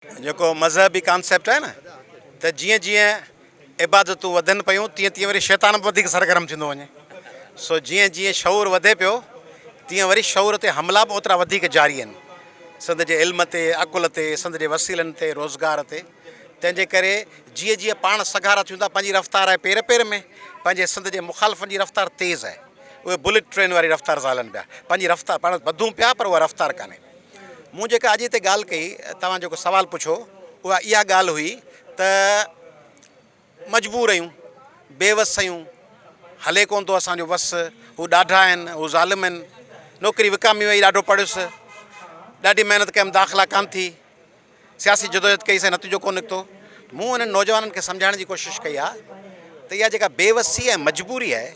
جيڪو مذهبي ڪانسيپٽ آهي نه ته جيئن جيئن عبادتون وڌن پيون تيئن تيئن وري شيطان به وڌيڪ سرگرم ٿيندو وڃي. سو جيئن جيئن شعور وڌي پيو تيئن وري شعور تي حملا به اوترا وڌيڪ جاري آهن. سنڌ جي علم تي، عقل تي، سنڌ جي وسيلن تي، روزگار تي. تنهن جي ڪري جيئن جيئن پاڻ سگهارا ٿيون ٿا پنهنجي رفتار آهي پير پير ۾، پنهنجي سنڌ جي مخالفن جي رفتار تيز آهي. اهي بلٽ ٽرين واري رفتار سان هلن پيا. پنهنجي رفتار پاڻ وڌون پيا پر اها رفتار ڪانهي. مون جيڪا اڄ هتي ڳالهه ڪئي، توهان جيڪو سوال پڇيو، اها اها ڳالهه هئي ته مجبور آهيون، بي وس آهيون، هلي ڪونه ٿو اسان جو وس، هو ڏاڍا آهن، هو ظالم آهن، نوڪري وڪامي وئي، ڏاڍو پڙهيس، ڏاڍي محنت ڪيم، داخلا ڪانه ٿي. سياسي جدوجهد ڪئي سين نتيجو ڪونه نڪتو. مون انهن نوجوانن کي سمجهائڻ جي ڪوشش ڪئي آهي ته اها جيڪا بي وسي ۽ مجبوري آهي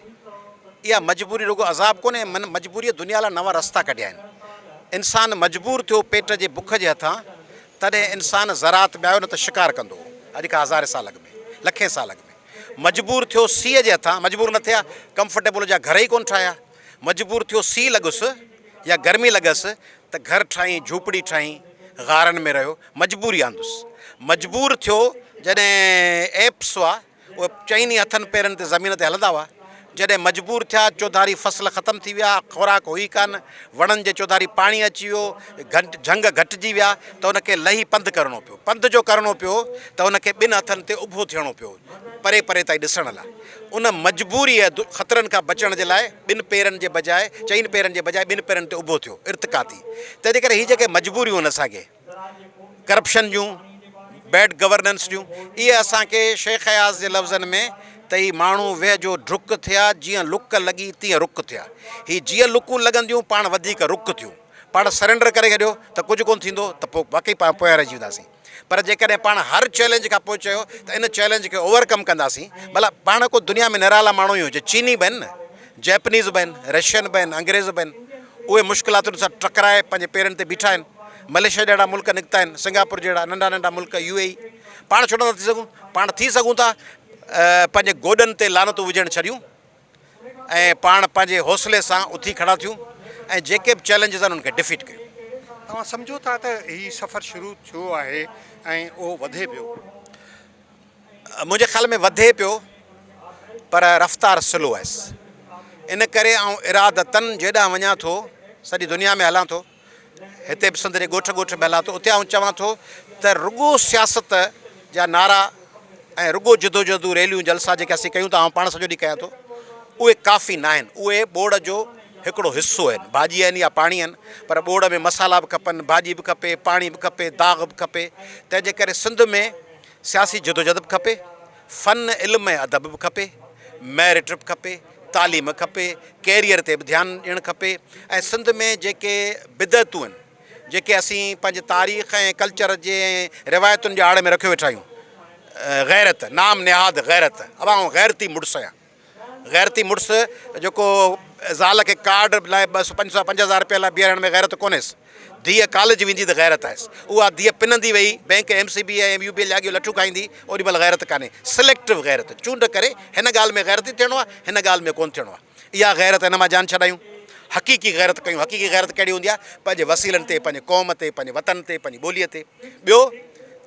اها مجبوري رڳو عذاب ڪونهي من مجبوريء دنيا لاء نوان رستا ڪڍيا آهن. انسان مجبور ٿيو پيٽ جي بک جي هٿان تڏهن انسان زراعت ۾ آيو نه ته شڪار ڪندو هو اڄ کان هزارين سال اڳ ۾ لکين سال اڳ ۾ مجبور ٿيو سيء جي هٿان مجبور نه ٿيا ڪمفرٽيبل جا گهر ئي ڪونه ٺاهيا مجبور ٿيو سيء لڳس يا گرمي لڳس ته گهر ٺاهين، جهوپڙي ٺاهين، غارن ۾ رهيو، مجبوري آندس. مجبور ٿيو جڏهن ايپس هئا، اهي چئن ئي هٿن پيرن تي زمين تي هلندا هئا. جڏهن مجبور ٿيا، چوڌاري فصل ختم ٿي ويا، خوراڪ هئي ڪانه، وڻن جي چوڌاري پاڻي اچي ويو، جهنگ گهٽجي ويا ته ان کي لهي پنڌ ڪرڻو پيو. پنڌ جو ڪرڻو پيو ته ان کي ٻن هٿن تي اڀو ٿيڻو پيو، پري پري تائين ڏسڻ لاء. ان مجبوريء خطرن کان بچڻ جي لاء ٻن پيرن جي بجاء چئن پيرن جي بجاء ٻن پيرن تي اڀو ٿيو، ارتقا ٿي. تنهنجي ڪري هي جيڪي مجبوريون آهن اسان کي ڪرپشن جون، بيڊ گورننس جون، اهي اسان کي شيخ اياز جي لفظن ۾ ته هي ماڻهو ويهه جو ڊرڪ ٿيا، جيئن لڪ لڳي تيئن رڪ ٿيا. هي جيئن لڪون لڳنديون پاڻ وڌيڪ رڪ ٿيون. پاڻ سرينڊر ڪري ڇڏيو ته ڪجهه ڪونه ٿيندو ته پوء واقعي پاڻ پويان رهجي وينداسين. پر جيڪڏهن پاڻ هر چئلينج کان پوء چيو ته ان چئلينج کي اوور ڪم ڪنداسين، ڀلا پاڻ ڪو دنيا ۾ نرالا ماڻهو ئي هجي، چيني به آهن نه، جئپنيز به آهن، رشين به آهن، انگريز به آهن، اهي مشڪلاتن سان ٽڪرائي پنهنجي پيرن تي بيٺا آهن، ملائيشيا جهڙا ملڪ نڪتا آهن، سنگاپور جهڙا ننڍا ننڍا ملڪ، يو اي اي، پاڻ ڇو نٿا ٿي سگهون؟ پاڻ ٿي سگهون ٿا، پنهنجي گوڏن تي لعنتون وجهڻ ڇڏيون. ۽ پاڻ پنهنجي حوصلي سان اٿي کڙا ٿيون ۽ جيڪي به چئلينجز آهن انهن کي ڊفيٽ ڪيون. توهان سمجهو ٿا ته هي سفر شروع ٿيو آهي ۽ اهو وڌي پيو؟ منهنجي خيال ۾ وڌي پيو پر رفتار سلو آهيس ان ڪري آئون ارادتن جيڏانهن وڃان ٿو سڄي دنيا ۾ هلان ٿو هتي به سنڌ جي ڳوٺ ڳوٺ ۾ هلان ٿو اتي آئون چوان ٿو ته رڳو سياست جا نعرا ۽ رڳو جدوجهدون ريليون جلسا جيڪي اسين ڪيون ٿا آئون پاڻ سڄو ڏينهن ڪيان ٿو اهي ڪافي نه آهن اهي ٻوڙ جو هڪڙو حصو آهن ڀاڄي آهن يا پاڻي آهن پر ٻوڙ ۾ مسالا به کپن ڀاڄي به کپي پاڻي به کپي داغ به کپي تنهن جي ڪري سنڌ ۾ سياسي جدوجهد به کپي فن، علم ۽ ادب به کپي، ميرٽ به کپي، تعليم کپي، ڪيريئر تي به ڌيان ڏيڻ کپي ۽ سنڌ ۾ جيڪي بدعتون آهن، جيڪي اسين پنهنجي تاريخ ۽ ڪلچر جي ۽ روايتن جي آڙ ۾ رکيو ويٺا آهيون، غيرت، نام نهاد غيرت، ابا آئون غيرتي مڙس آهيان، غيرتي مڙس جيڪو زال کي ڪارڊ لاء ٻه سو پنج سو 5000 رپيا لاء بيهارڻ ۾ غيرت ڪونهيس. ڌيء ڪاليج ويندي ته غيرت آهيس. اها ڌيء پنندي ويئي bank M C B ۽ U B L جي اڳيون لٺيون کائيندي اوڏي مهل غيرت ڪانهي. سليڪٽو غيرت، چونڊ ڪري هن ڳالهه ۾ غيرتي ٿيڻو آهي، هن ڳالهه ۾ ڪونه ٿيڻو آهي. اها غيرت هن مان جان ڇڏايون. حقيقي غيرت ڪيون. حقيقي غيرت ڪهڙي هوندي آهي؟ پنهنجي وسيلن تي، پنهنجي قوم تي، پنهنجي وطن تي، پنهنجي ٻوليء تي. ٻيو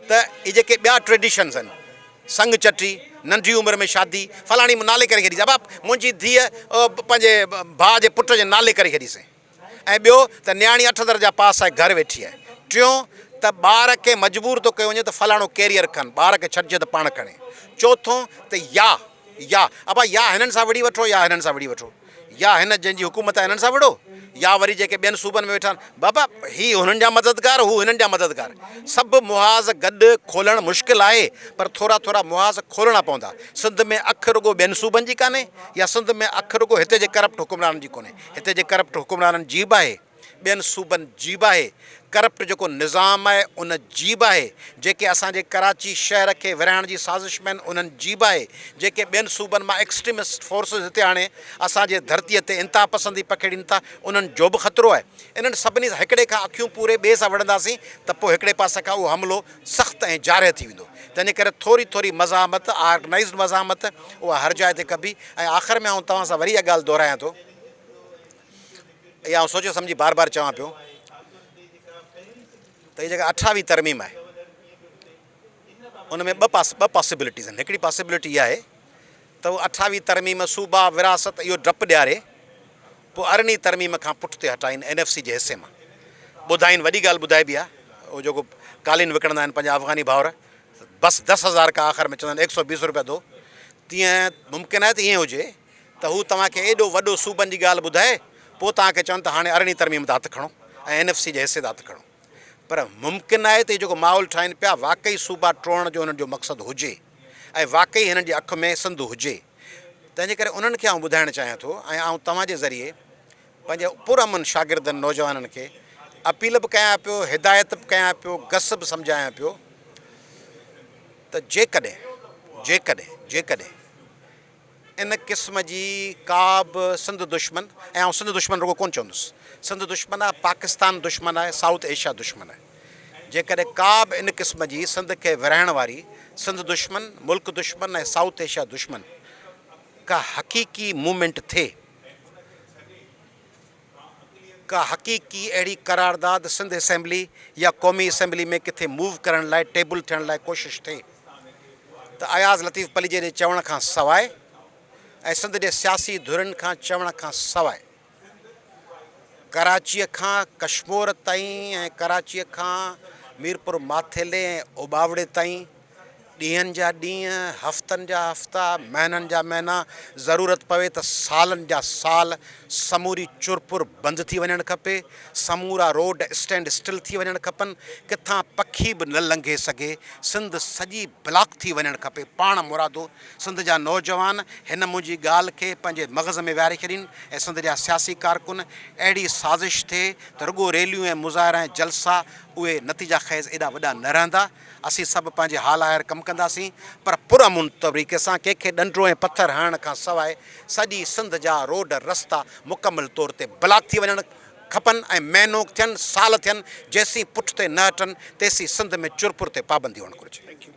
ته اهي جيڪي ٻيا ٽريڊيشنز آهن، سڱ چٽي، ننڍي عمر ۾ شادي، فلاڻي نالي ڪري ڇڏيسين، ابا منهنجي ڌيء پنهنجي ڀاء جي پٽ جي نالي ڪري ڇڏيسين. ۽ ٻيو ته نياڻي اٺ درجا پاس آهي گهر ويٺي آهي. ٽيون ته ٻار کي مجبور ٿو ڪيو وڃي ته فلاڻو ڪيريئر کڻ، ٻار کي ڇڏجي ته پاڻ کڻي. چوٿون ته يا، يا، ابا يا هنن سان وڙهي وٺو يا هنن سان وڙهي وٺو. يا هن جنهن جي حڪومت آهي هنن سان وڙهو يا وري جيڪي ٻين صوبن ۾ ويٺا آهن. بابا هي هنن جا مددگار هو هنن جا مددگار. سڀ محاذ گڏ کولڻ مشڪل آهي پر ٿورا ٿورا محاذ کولڻا پوندا. سنڌ ۾ اک رڳو ٻين صوبن جي ڪانهي يا سنڌ ۾ اک رڳو هتي جي ڪرپٽ حڪمرانن جي ڪونهي. هتي جي ڪرپٽ حڪمرانن جي به آهي، ٻين صوبن جي به آهي، ڪرپٽ جيڪو نظام آهي ان جي به آهي، جيڪي اسان جي ڪراچي شهر کي ورهائڻ جي سازش ۾ آهن انهن جي به آهي، جيڪي ٻين صوبن مان ايڪسٽريمسٽ فورسز هتي آڻي اسان جي ڌرتيء تي انتهاپسندي پکيڙين ٿا انهن جو به خطرو آهي. انهن سڀني سان هڪڙي کان اکيون پوري ٻئي سان وڙهنداسين ته پوء هڪڙي پاسي کان اهو حملو سخت ۽ جارح ٿي ويندو. تنهنجي ڪري ٿوري ٿوري مزاحمت، آرگنائيزڊ مزاحمت، اها هر جاء تي ڪبي ۽ آخر ۾ آئون توهان سان وري اها ڳالهه دهرايان ٿو، اها آئون سوچي سمجهي بار بار چوان پيو ته هي جيڪا اٺاويهين ترميم آهي، ان ۾ ٻه پاس ٻه پاسيبلٽيز آهن. هڪڙي پاسيبلٽي اها آهي ته هو اٺاويهه ترميم، صوبا، وراثت اهو ڊپ ڏياري پوء ارڙهين ترميم کان پٺتي هٽائين اين ايف سي جي حصي مان ٻڌائين وڏي ڳالهه ٻڌائبي آهي اهو جيڪو قالين وڪڻندا آهن پنهنجا افغاني ڀائر بس دس هزار کا آخر ۾ چوندا آهن ايڪ سو بيس روپيا دو تيئن ممڪن آهي ته ائين هجي ته هو توهان کي ايڏو وڏو صوبن جي ڳالهه ٻڌائي پوء توهان کي چون ته هاڻي ارڙهين ترميم تان هٿ کڻو ۽ اين ايف سي جي حصي تان هٿ کڻو پر ممڪن آهي ته هي جيڪو ماحول ٺاهين پيا واقعي صوبا ٽوڙڻ جو هنن جو مقصد هجي ۽ واقعي هنن جي اک ۾ سنڌ هجي تنهن جي ڪري انهن کي آئون ٻڌائڻ چاهيان ٿو ۽ آئون توهان جي ذريعي پنهنجي پرامن شاگردن نوجوانن کي اپيل به ڪيان پيو هدايت به ڪيان پيو گس به سمجهايان پيو ته جيڪڏهن جيڪڏهن جيڪڏهن ان قسم جي ڪا به سنڌ دشمن ۽ آئون سنڌ دشمن رڳو ڪونه چوندس سنڌ دشمن آهي پاڪستان دشمن آهي سائوٿ ايشيا دشمن آهي جيڪڏهن ڪا به ان قسم جي سنڌ کي ورهائڻ واري سنڌ دشمن ملڪ دشمن ۽ سائوٿ ايشيا دشمن ڪا حقيقي موومينٽ ٿئي ڪا حقيقي اهڙي قرارداد سنڌ اسيمبلي يا قومي اسيمبلي ۾ ڪٿي موو ڪرڻ لاء ٽيبل ٿيڻ لاء ڪوشش ٿئي ته اياز لطيف پليجي جي چوڻ کان سواء ۽ سنڌ جي سياسي ڌرين کان چوڻ کان سواء ڪراچيء کان ڪشمور تائين ۽ ڪراچيء کان ميرپور ماٿيلي ۽ اوٻاوڙي تائين ڏينهن جا ڏينهن، هفتن جا هفتا، مهينن جا مهينا، ضرورت پوي ته سالن جا سال سموري چرپر بند ٿي وڃڻ کپي، سمورا روڊ اسٽينڊ اسٽل ٿي وڃڻ کپن، ڪٿان پکي به نه لنگهي سگهي، سنڌ سڄي بلاڪ ٿي وڃڻ کپي، پاڻ مرادو سنڌ جا نوجوان هن منهنجي ڳالهه کي پنهنجي مغز ۾ ويهاري ڇڏين ۽ سنڌ جا سياسي ڪارڪن اهڙي سازش ٿئي ته رڳو ريليون ۽ مظاهرا ۽ جلسا اهي نتيجا خيز ايڏا وڏا نه رهندا. اسين سڀ پنهنجي حال آهر ڪم ڪنداسين پر پرامن طريقي سان ڪنهن کي ڏنڊو ۽ پٿر هڻڻ کان سواء سڄي سنڌ جا روڊ رستا مڪمل طور تي بلاڪ ٿي وڃڻ کپن ۽ مهينو ٿين سال ٿين جيسين پٺتي نه هٽن تيسين سنڌ ۾ چرپر تي پابندي هئڻ گهرجي.